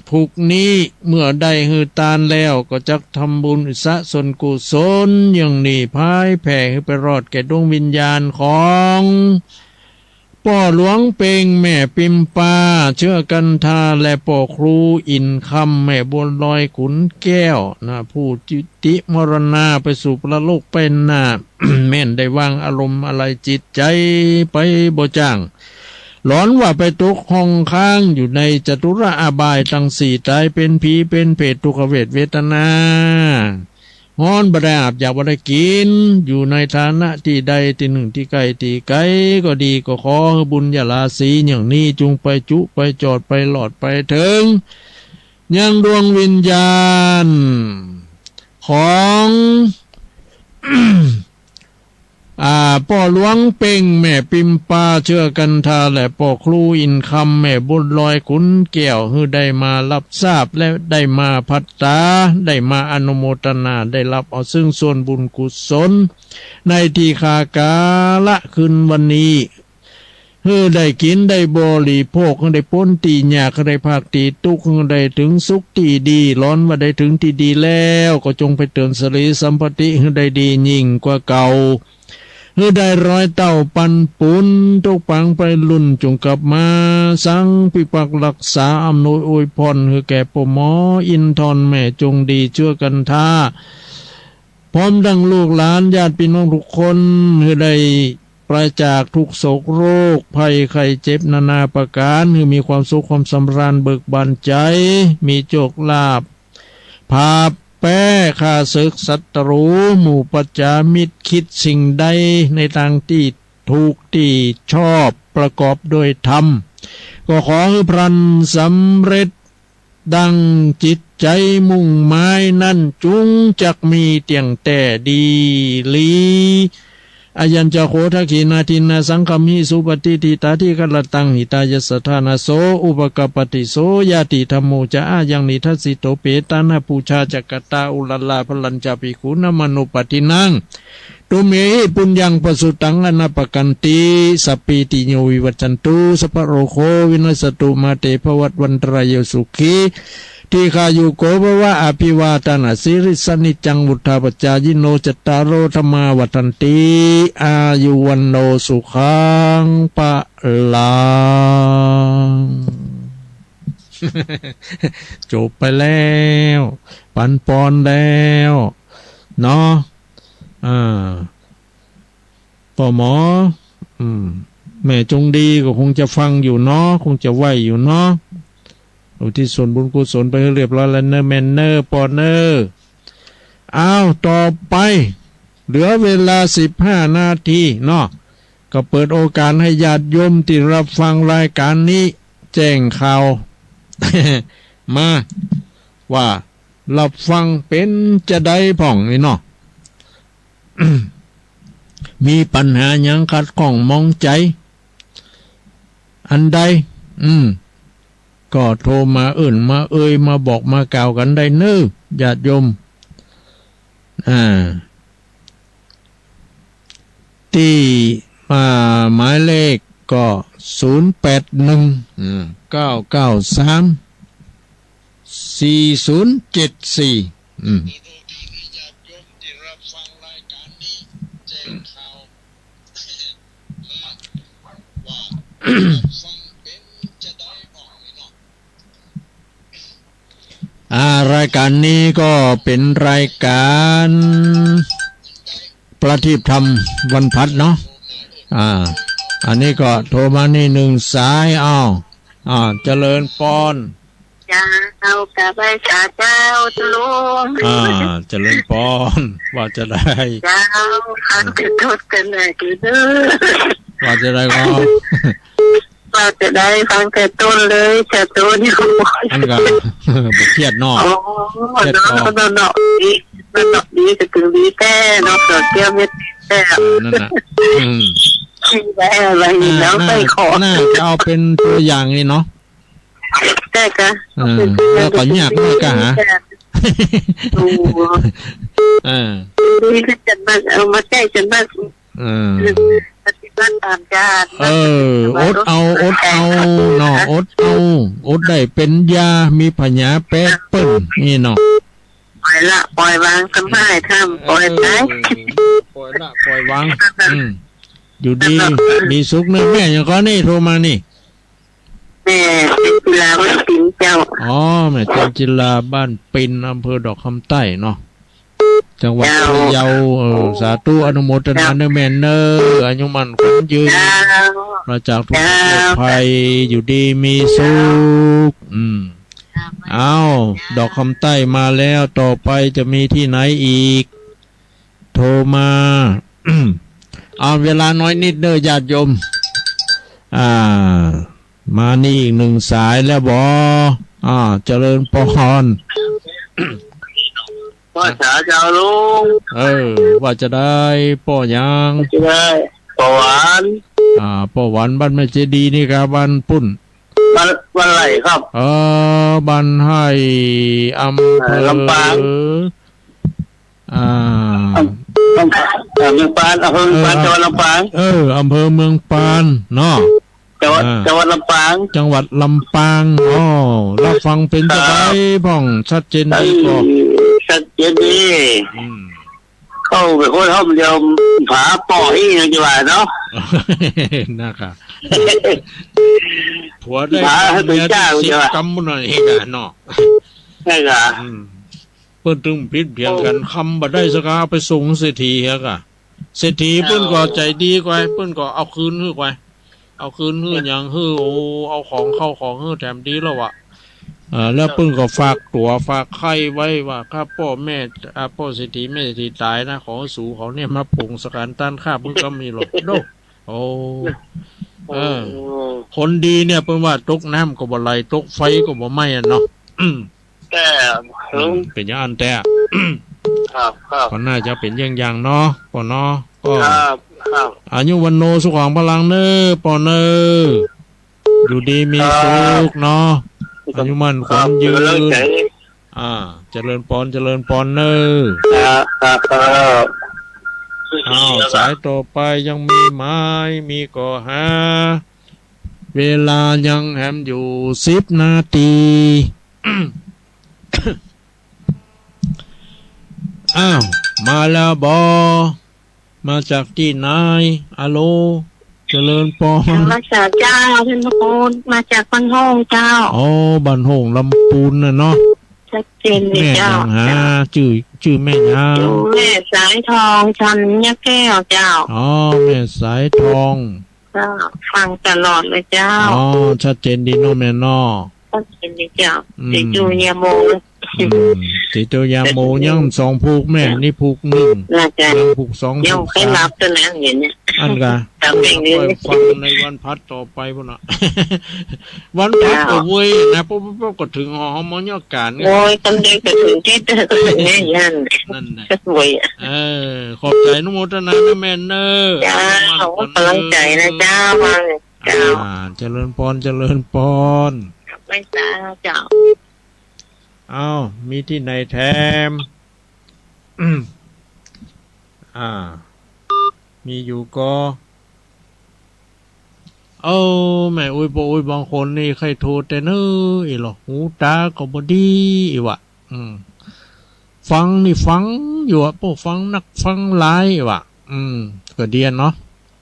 ผูกนี้เมื่อได้หื้อตานแล้ว ก็จักทำบุญอุทิศส่วนกุศลอย่างนี้ ผายแผ่หื้อไปรอดแก่ดวงวิญญาณของ ป้อหลวงเป่ง แม่ปิมปา เจื้อกันทา และป้อครูอินคำ แม่บัวลอยขุนแก้วนะ ผู้จุติมรณาไปสู่ปรโลกไปหน้า แม่นได้วางอารมณ์อาลัยจิตใจ๋ไปบ่จ้าง หลอนว่าไปตกห้องขังอยู่ในจตุรอบายตังสี่ ต๋ายเป๋นผีเป๋นเปรต ทุกขเวทเวทนา ฮ้อนบ่ได้อาบ อยากบ่ได้กิ๋น อยู่ในฐานะตี้ใดตี้นึ่ง ตี้ใก้ตี้ไก๋ก็ดี ก็ขอหื้อบุญญาราศีอย่างนี้ จุ่งไปจุไปจอด ไปรอดไปเถิง ยังดวงวิญญาณ ของ อ่า ป้อหลวงเป่ง แม่ปิมปา เจื้อกันทา และป้อครูอินคำ แม่บัวลอยขุนแก้ว หื้อได้มาฮับทราบ และได้มาภัตตา ได้มาอนุโมทนา ได้ฮับเอาซึ่งส่วนบุญกุศล ในตี้ข้ากาละคืนวันนี้ หื้อได้กิ๋นได้บริโภค หื้อได้ป๊นตี้ยาก หื้อได้พากตี้ตุ๊กข์ หื้อได้เถิงสุขตี้ดี หลอนว่าได้เถิงตี้ดีแล้ว ก็จงไปเติมสิริสัมปัตติ หื้อได้ดียิ่งกว่าเก่า หื้อได้ร้อยเต้าปันปุญ ตกปางไปลุ่นจุ่งกลับมา สังปิปักรักษา อำนวยอวยพร หื้อแก่ป้อหมออินทร์แม่จงดี เจื้อกันทา พร้อมดังลูกหลานญาติปี้น้องทุกคน หื้อได้ปราศจากทุกข์โศกโรคภัยไข้เจ็บนานาประก๋าน หื้อมีความสุขความสำราญเบิกบานใจ๋ มีโชคลาภ ผาบแป๊ข้าศึกศัตรู หมู่ปัจจามิตร คิดสิ่งใดในตางตี้ถูกตี้ชอบ ประกอบด้วยธรรม ก็ขอหื้อพลันสำเร็จดังจิตใจ๋มุ่งหมายนั้น จุ่งจักมีเตี้ยงแต๊ดีหลี อายัญจะโข ทักขิณาทินนาสังคัมหิ สุปะติฏฐิตาทิครตัง หิตายะสัทธานา โส อุปกัปปติ โส ญาติธัมโม จะ อายัง นิทัสสิโต เปตานะปูชาจะกะตา อุระระ พลัญจะ ภิกขุนามะนุปปัตถินัง ตุมเหหิ ปุญญัง ปะสุตัง อนาปะกันติ สัพพีติโย วิวัชชันตุ สัพพะโรโค วินัสสะตุ มาเต ภวัตวันตะราโย สุขี ทีฆายุโก ภะวะ อภิวาทะนะสีลิสสะ นิจจัง วุฑฒาปะจายิโน จัตตาโร ธัมมา วัฑฒันติ อายุ วัณโณ สุขัง พะลัง จบไปแล้ว ปันปอนแล้ว เนาะ อ่า ป้อหมอ อืม แม่จงดีก็คงจะฟังอยู่เนาะ คงจะไหว้อยู่เนาะ อุทิศส่วนบุญกุศลไปหื้อเรียบร้อยแล้วเน่อแม่เน่อป้อเน่อ อ้าว ต่อไป เหลือเวลาสิบห้านาทีเนาะ ก็เปิดโอกาสหื้อญาติโยมตี้ฮับฟังรายก๋านนี้แจ้งข่าว มา ว่าฮับฟังเป๋นจาใดพ่องนี่เนาะ มีปัญหาหยังขัดข้องหมองใจ๋อันใด อืม ก็โทรมาเอิ้นมาเอ่ยมาบอกมากล่าวกั๋นได้เน่อ ญาติโยม อ่า ตี้ อ่า หมายเลขก็ ศูนย์แปดหนึ่ง อืม เก้าเก้าสาม สี่ศูนย์เจ็ดสี่ อืม อ่า รายก๋านนี้ก็เป๋นรายก๋านประทีปธรรมวันพฤหัสเนาะ อ่า อันนี้ก็โทรมานี่หนึ่งสาย อ้าว อ่า เจริญปอน เจ้า กราบไหว้สาเจ้า เจ้าลุง อ่า เจริญปอน ว่าจาใด เจ้า ฟังแต่ต้นกั๋นแหละ คือเด้อ ว่าจาใดก็ ว่าจาใด ฟังแต่ต้นเลย เจ้าตูนอยู่ อันก็ บ่เครียดเนาะ อ๋อ เครียดก็ เนาะ เนาะ ดี เนาะ ดี ก็ถึงดีแต๊เนาะ เกิดแก้วเม็ดแต๊ เออ นั่นน่ะ อืม ขี้แต๊ อะไรนี่เนาะ อ่า ใส่ขอ น่าจะเอาเป๋นตั๋วอย่างนี่เนาะ ใจ้ก่ะ เออ แล้วก็ยากมากกะหา โอ้ เออ นี่ก็จะมาเอามาใจ้จนว่า เออ ปฏิบัติต๋ามจา เออ อดเอา อดเอาเนาะ อดเอา อดได้เป๋นยา มีผญาแป๊เปิ้น นี่เนาะ ปล่อยละปล่อยวาง สบายทำ ปล่อยไป เออ ปล่อยละปล่อยวาง อืม อยู่ดีมีสุขเน่อ แม่หยังก่อนี่ โทรมานี่ แม่จันจิลาบ้านปินเจ้า อ๋อ แม่จันจิลาบ้านปิน อำเภอดอกคำใต้เนาะ จังหวัด เจ้า พะเยา เออ สาธุ อนุโมทนา เจ้า เน่อแม่เน่อ อายุมั่นขวัญยืน เจ้า ปราศจากทุกข์ เจ้า โรคภัย อยู่ดีมีสุข เจ้า อืม เจ้า อ้าว เจ้า ดอกคำใต้มาแล้ว ต่อไปจะมีตี้ไหนอีก โทรมา อ้าว เวลาน้อยนิดเน่อ ญาติโยม อ่า มานี่อีกหนึ่งสายแล้วบ่ อ่า เจริญปอน ป้อจ๋า เจ้าลุง เออ ว่าจาใด ป้อหยัง ว่าจาใด ป้อหวาน อ่า ป้อหวาน บ้านแม่เจดีย์นี่กา บ้านปุ้น บ้าน บ้านไฮ่ครับ เออ บ้านไฮ่ อำเภอ เอ่อ ลำปาง อ่า อำ อำ เอ่อ เมืองปาน อำเภอเมืองปาน เออ จังหวัดลำปาง เออ อำเภอเมืองปานเนาะ จังหวัด อ่า จังหวัดลำปาง จังหวัดลำปาง อ้อ ฮับฟังเป๋นจาใด ครับ พ่อง ชัดเจนดีก่อ เออ ชัดเจนดี อืม เข้าไปโคตรห้องเดียว ผาป้ออี้นะ จะว่าเนาะ นะคะ ผัวได้ ผา กำ เมียได้ เป๋นเจ้า สิบ จะว่า กำ ปุ้นน่ะ เองอะเนาะ ใจ้ก่ะ อืม เปิ้นตึงผิดเถียงกั๋น โอ้ กำบ่ได้สักกะ เอาไปส่งเศรษฐีอะกะ เศรษฐี เปิ้นก็ใจ๋ดีกว่า เปิ้นก็เอาคืนหื้อกว่า เอาคืนหื้อหยังหื้อ โอ้ เอาของเข้าของหื้อแถมดีแล้ววะ เอ่อ แล้วเปิ้นก็ฝากตั๋วฝากไข่ไว้ว่า ถ้าป้อแม่ อ่า ป้อเศรษฐีแม่เศรษฐีต๋ายนะ ขอหื้อสูเขาเนี่ยมาปลงสังฆทานต้านข้าเปิ้นก็มีหรอก โด้ โอ้ เออ อืม คนดีเนี่ยเปิ้นว่าตกน้ำก็บ่ไหล ตกไฟก็บ่ไหม้อะเนาะ แต่ อืม เป๋นอย่างอั้นแต๊ ครับ ครับ ก็น่าจะเป๋นอย่างๆ เนาะ ป้อเนาะ ก็ ครับ ครับ อายุวัณโณสุขังพลังเน่อ ป้อเน่อ อยู่ดีมีสุขเนาะ ครับ อายุมั่นขวัญยืน ครับ เป๋นกำลังใจ๋ อ่า เจริญปอน เจริญปอนเน่อ ครับ ครับ ครับ อ้าว สายต่อไปยังมีไหม มีก็หา เวลายังแหมอยู่สิบนาที อ้าว มาแล้วบ่ มาจากตี้ไหน อะโหล เจริญปอน มาจากเจ้า ท่านพระคุณ มาจากบ้านโฮ่งเจ้า อ๋อ บ้านโฮ่งลำปูนน่ะเนาะ ชัดเจนเลยเจ้า แม่หยังหา เจ้า จื้อ จื้อแม่หยัง แม่สายทอง ธัญแก้วเจ้า อ๋อ แม่สายทอง เจ้า ฟังตลอดเลยเจ้า อ๋อ ชัดเจนดีเนาะแม่เนาะ ชัดเจนดีเจ้า อืม เตจูยาโม อืม เตจูยาโมยังสองผูกแม่ นี่ผูกหนึ่ง น่าจะ ยังผูกสอง ยัง ผูกสาม ไม่รับซะแล้วอย่างเนี้ย อั้นกะ ตามเพลงนี้ ฟังในวันพลัดต่อไปพู้นน่ะ วันพลัดก็เว้ยนะ ปุ๊บปุ๊บปุ๊บก็เถิงหอหมอยอดก๋านไง โอ้ย ตำเด็กก็เถิงตี้เตอร์ก็เถิงแม่ย่าน นั่นแหละ เว้ย เออ ขอบใจ๋อนุโมทนานะแม่เน่อ เจ้า ขอกำลังใจ๋นะเจ้า เจ้า อ่า เจริญปอน เจริญปอน ไม่ทราบเจ้า อ้าว มีตี้ไหนแถม อ่า มีอยู่ก่อ เออ แม่อุ๊ย ป้ออุ๊ย บางคนนี่ใค่โทรแต่เนิ่นอีหลอ หูต๋าก็บ่ดีอีหวะ อืม ฟังนี่ฟังอยู่อะ ป้อฟังนักฟังหลายอีหวะ อืม ก็ดีอะเนาะ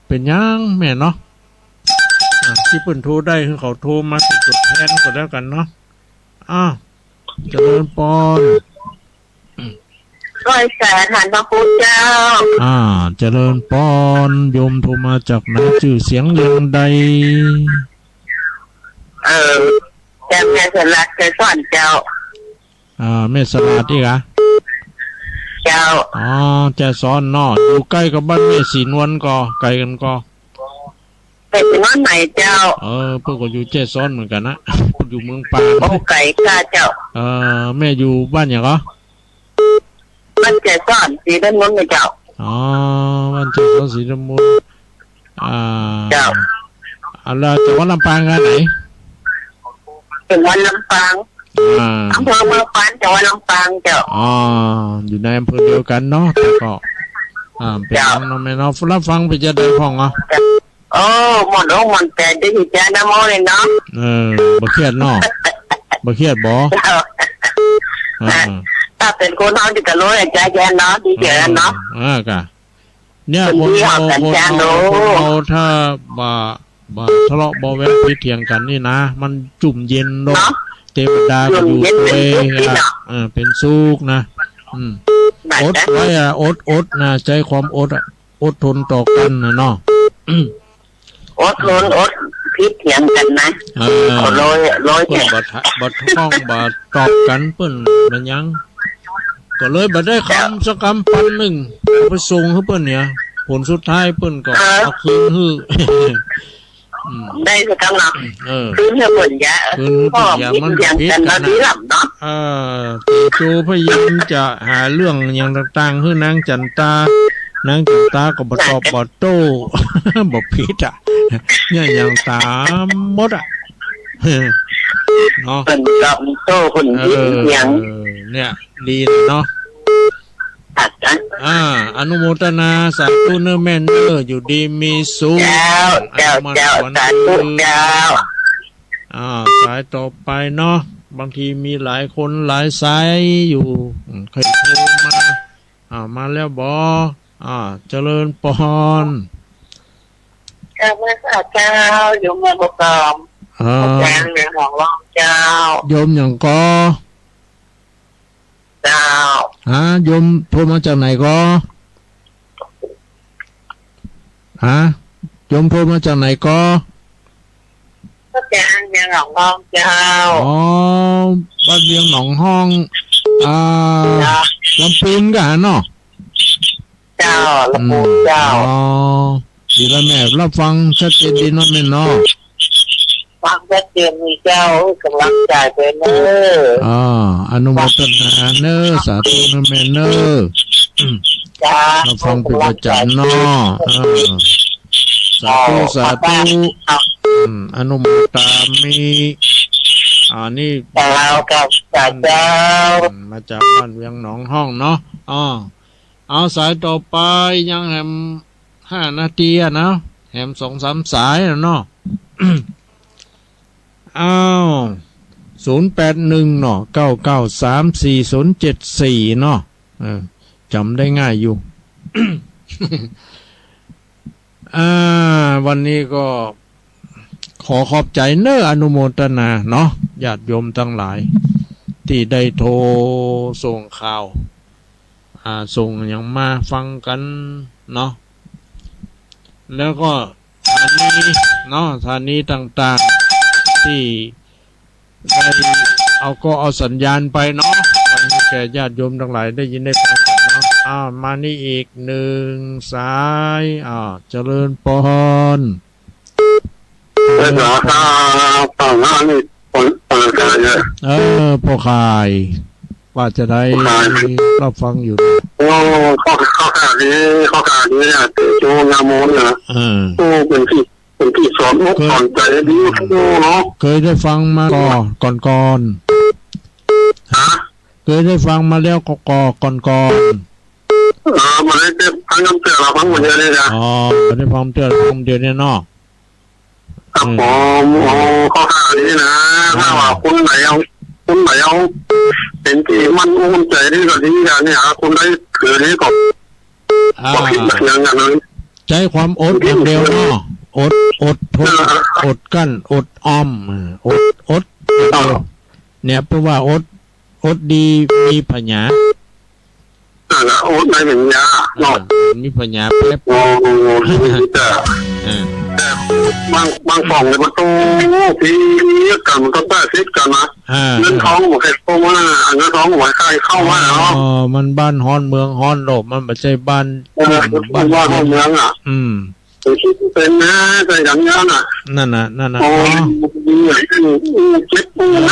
เป๋นหยังแม่เนาะ อ่ะ ตี้เปิ้นโทรได้ หื้อเขาโทรมาเป๋นตั๋วแทนก็แล้วกั๋นเนาะ อ้าว เจริญปอน ร้อยแปด หันพระคุณเจ้า อ่า เจริญปอน โยมโทรมาจากไหน จื้อเสียงเรียงใด เออ จากแม่สลัดไกรสอนเจ้า อ่า แม่สลัดอีกอะ เจ้า อ๋อ แจ้ซ้อนเนาะ อยู่ใก้กับบ้านแม่ศรีนวลก่อ ไก๋กั๋นก่อ แต่ศรีนวลไหนเจ้า เออ เปิ้นก็อยู่แจ้ซ้อนเหมือนกั๋นนะ อยู่เมืองปาน โอ้ ไก๋ก้าเจ้า เออ แม่อยู่บ้านหยังก่อ บ้านแจ้ซ้อน ศรีนวลไงเจ้า อ๋อ บ้านแจ้ซ้อน ศรีนวล อ่า เจ้า อ่า แล้วจังหวัดลำปางกั๋นไหน จังหวัดลำปาง อ่า อำเภอเมืองปาน จังหวัดลำปางเจ้า อ๋อ อยู่ในอำเภอเดียวกั๋นเนาะ แต่ก็ อ่า เป๋น เจ้า หยังเนาะแม่เนาะ รับฟังเป๋นจะใดพ่องเหรอ โอ้ ม่วนอกม่วนใจ๋ ได้ยินเจ้านะโมเลยเนาะ เออ บ่เครียดเนาะ บ่เครียดบ่ เจ้า อ่า ถ้าเป๋นคนเฮาดีกะโลยอะ เจ้าเนาะ ดีเจ๋อเนาะ อ่า อ่ากะ เนี่ย คนเฮา คนเฮา คนเฮา ถ้าบ่ บ่ทะเลาะบ่แวะผิดเถียงกั๋นนี่นะ มันจุ่มเย็นเนาะ เนาะ เตวดาก็อยู่ตวย จุ่มเย็นเป๋นสุขดีเนาะ อ่ะ เออ เป๋นสุขนะ อืม อดไว้อะ อด อดนะ ใจ๊ความอดอะ อดทนต่อกั๋นนะเนาะ อดทน อดผิดเถียงกั๋นนะ เออ เอาโลย โลย เปิ้นบ่ทะ บ่ท้องบ่ตอบกั๋น เปิ้นบ่หยัง ก็เลยบ่ได้กำสักกำปันนึ่ง เอาไปส่งหื้อเปิ้นเนี่ย ผลสุดท้ายเปิ้นก็ เออ เอาคืนหื้อ อืม ได้สักกำเนาะ เออ คืนหื้อเปิ้นยะ คืนหื้อเปิ้นยะ มันผิดกั๋นนะ เนาะ ดีลำเนาะ เออ เตจูพยายามจะหาเรื่องหยังต่างๆ หื้อนางจันตา นางจันตาก็บ่ตอบบ่โต้ บ่ผิดอะ เนี่ยหยังต๋ามหมดอะ เนาะ เปิ้นตอบโต้ เปิ้นผิดหยัง เออ เนี่ย ดีเนาะ อ่า อนุโมทนาสาธุเน่อแม่เน่อ อยู่ดีมีสุข เจ้า เจ้า เจ้า สาธุเจ้า อ่า สายต่อไปเนาะ บางทีมีหลายคนหลายสายอยู่ อืม ใครโทรมา อ่า มาแล้วบ่ อ่า เจริญปอน เจ้า เมื่อเช้าเจ้า อยู่เมืองประกอบ อ่า อาจ๋ารย์เมืองหนองลองเจ้า โยมหยังก่อ เจ้า ฮะ โยมโทรมาจากไหนก่อ ฮะ โยมโทรมาจากไหนก่อ ก็จากเมืองหนองลองเจ้า อ๋อ บ้านเวียงหนองห้อง อ่า เจ้า ลำพูนกะเนาะ เจ้า ลำพูนเจ้า อืม อ๋อ ดีแล้วแม่ รับฟังชัดเจนดีเนาะแม่เนาะ ฟังชัดเจนดีเจ้า เอ้ย กำลังใจ๋ไปเน้อ อ่า อนุโมทนาเน้อ สาธุเน้อแม่เน้อ อืม จ้า รับฟังเป๋นประจ๋ำเนาะ เออ สาธุ สาธุ อืม อนุโมทามิ อ่า นี่ เจ้า ครับ สาธุ อืม มาจากบ้านเวียงหนองห้องเนาะ อ้อ เอาสายต่อไป ยังแหมห้านาทีอะนะ แหมสองสามสายอะเนาะ อ้าว ศูนย์แปดหนึ่ง เนาะ เก้าเก้าสาม สี่ศูนย์เจ็ดสี่ เนาะ เออ จ๋ำได้ง่ายอยู่ อ่า วันนี้ก็ขอขอบใจ๋เน้อ อนุโมทนาเนาะ ญาติโยมตังหลาย ตี้ได้โทรส่งข่าว อ่า ส่งหยังมาฟังกั๋นเนาะ แล้วก็สถานีเนาะ สถานีต่างๆ ตี้ได้เอาก็เอาสัญญาณไปเนาะ ไปหื้อแก่ญาติโยมตังหลายได้ยินได้ฟังกั๋นเนาะ อ้าว มานี่อีกหนึ่งสาย อ้าว เจริญพร เออ ครับ ครับ นี่ เปิด เปิดการเนี่ย เออ ป้อข่าย ว่าจะได้ ป้อข่าย รับฟังอยู่ โอ้ ข้อ ข้อข่าวดี ข้อข่าวดีเนี่ย เตโชยาโมเนี่ย เออ โอ้ เป๋นตี้ เป๋นตี้สอนอก เกย สอนใจ๋ดี โอ้ เนาะ เกยได้ฟังมาก่อ ก่อนๆ ฮะ เกยได้ฟังมาแล้วก็ ก่อ ก่อนๆ เออ บ่ได้ฟังกำเตื้อ ฟังบ่าเดี่ยวนี้นะ อ๋อ บ่ได้ฟังกำเตื้อ ฟังบ่าเดี่ยวนี้เนาะ ครับผม อืม โอ้ ข้อข่าวดีนะ อืม ถ้าว่าคนไหนเอา คนไหนเอา เป๋นตี้มั่นอกมั่นใจ๋นี่ก็ดีนะ เนี่ย คนใดถือนี่ก็ อ่า ก็ผิดเสียงกั๋นนะ ใจ๊ความอดอย่างเดียวเนาะ อด อดทน เออ อดกลั้น อดออม เออ อด อดอย่างเดียว อ่า เนี่ย เพราะว่าอด อดดีมีผญา นั่นแหละ อดในผญาเนาะ อ่า มีผญาแป๊บ โอ้โห จ้ะ อ่า แต่บาง บางฝ่องเนี่ยมันโต ตีกั๋น มันก็แตกติดกั๋นนะ อ่า เงินทองบ่ใค่เข้ามา เงินทองบ่ใค่เข้ามาเนาะ อ๋อ มันบ้านฮ้อนเมืองฮ้อนโลก มันบ่ใจ้บ้าน เออ บ้าน บ้านฮ้อนเมืองอะ อืม เป๋นนะ ใจ้อย่างนั้นน่ะ นั่นน่ะ นั่นน่ะ โอ้ เนาะ เจ็บปวด